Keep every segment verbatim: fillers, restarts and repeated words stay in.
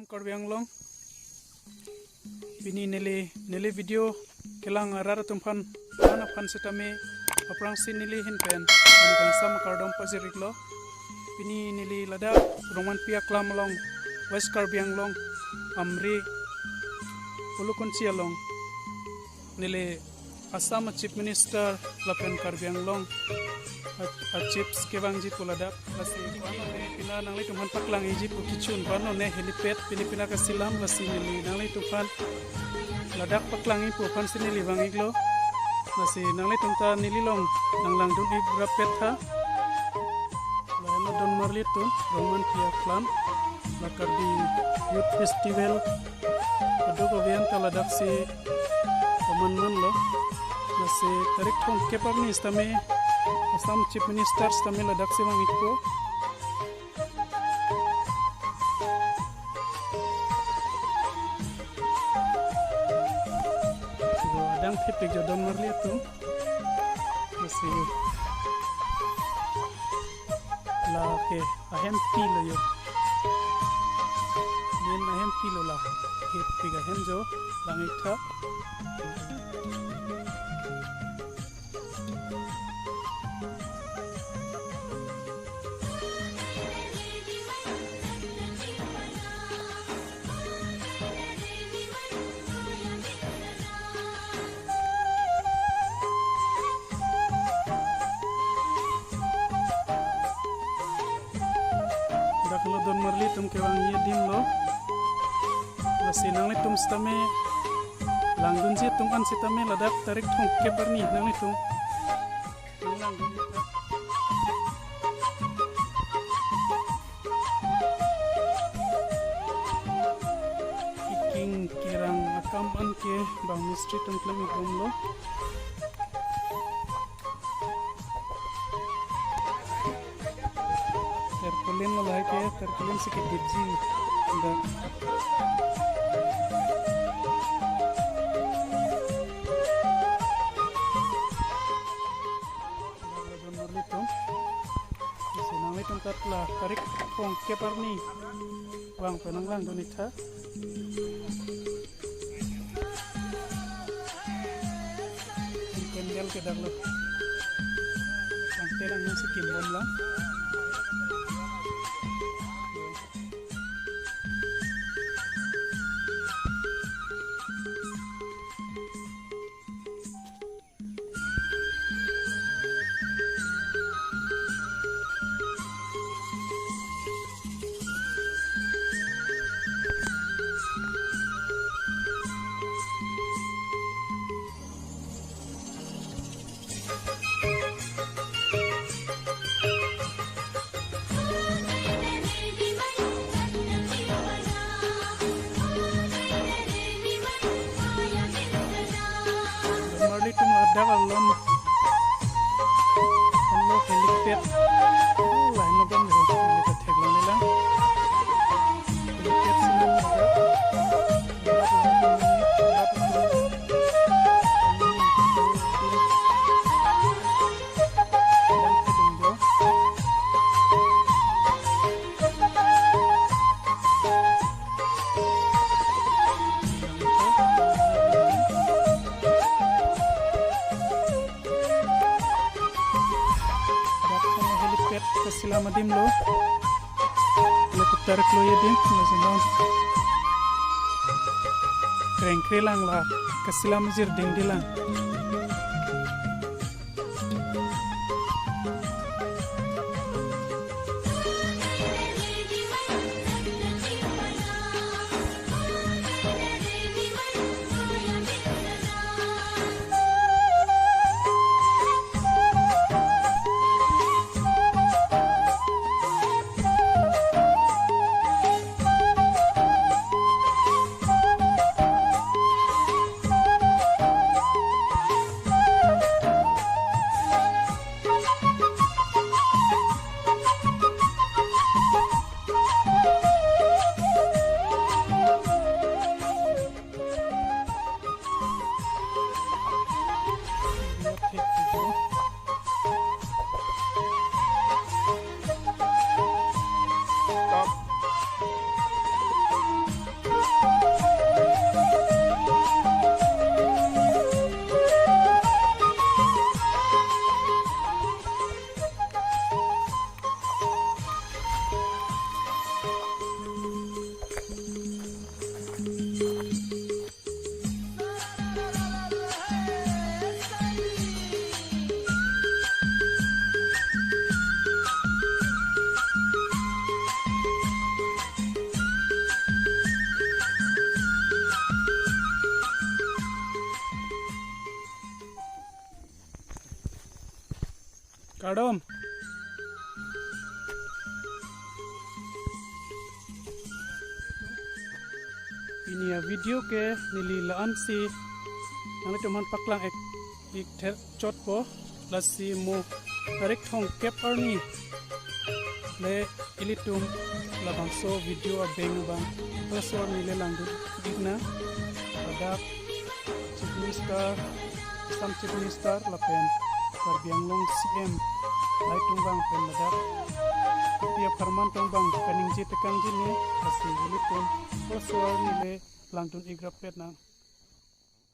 Karbi Anglong. Pini neli, neli video kelang arat atum aphan, aphan aphan setame, aphrangsi neli ahin pen, kardom kangsam kardom pajir-iklo. Pini neli ladak Rongmanpi aklam along, West Karbi Anglong, Amri, Pulukonchi along. Neli Assam Chief Minister lapen Karbi Anglong a, a chiefs kevangji pu ladak. Lasi pini nanglitum aphan paklangji pu kechun pano ne helipad pini pina kasilam, lasi neli nanglitum aphan ladak paklangji pu aphansi neli vang-iklo. Lasi nanglitum ta neli along nanglangdun-ik rapet tha. Lahenlo donmarli atum, Rongmanpi aklam, la Karbi Youth Festival, aduk avian ta ladaksi paman manlo. Lasi tarik thomkep arni setame, Assam Chief Minister setame ladaksi vang-ikpo. Adang thepik jo donmarli atum. Lasi lake ahempilo jo. Men ahempilo la. Thepik ahem jo vang-ik tha. Daklo donmarli atum kevangji adim lo. Lasi nanglitum setame langdunji atum an setame ladak tarik thomkep arni nanglitum. Keking kerang akam an ke bang mistri atum klem-ik bomlo. Tarpaulin lo lahai ke, tarpaulin si kedipji. Dak. Donmarli atum. Lasi nanglitum ta la tarik thomkep arni vang pen nanglangdun-ik tha. Pandal ke daklo. Tangte lang nang si kimbom lang. Marli atum ladak along. Along helipad. Lahin abang deh, helipad theklong neli lang. Helipad si nang ladak. Helipad kasilam adim lo. Lo kutar klo adim lo, senang. Krengkre lang la kasilam ajir dingdi lang. Kardom. Pini avideo ke neli la-ansi nanglitum aphan paklang-ik, ik ther chotpo. Lasi mo tarik thomkep arni le ilitum labangso video abeng abang laso arni le langdun-ik nang. Ladak Chief Minister, Assam Chief Minister lapen Karbi Anglong C M lahai atum vang pen ladak kopi apharman atum vang kaningje tekangji ne, lasi ilitum laso arni le langdun-ik rapet nang.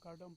Kardom.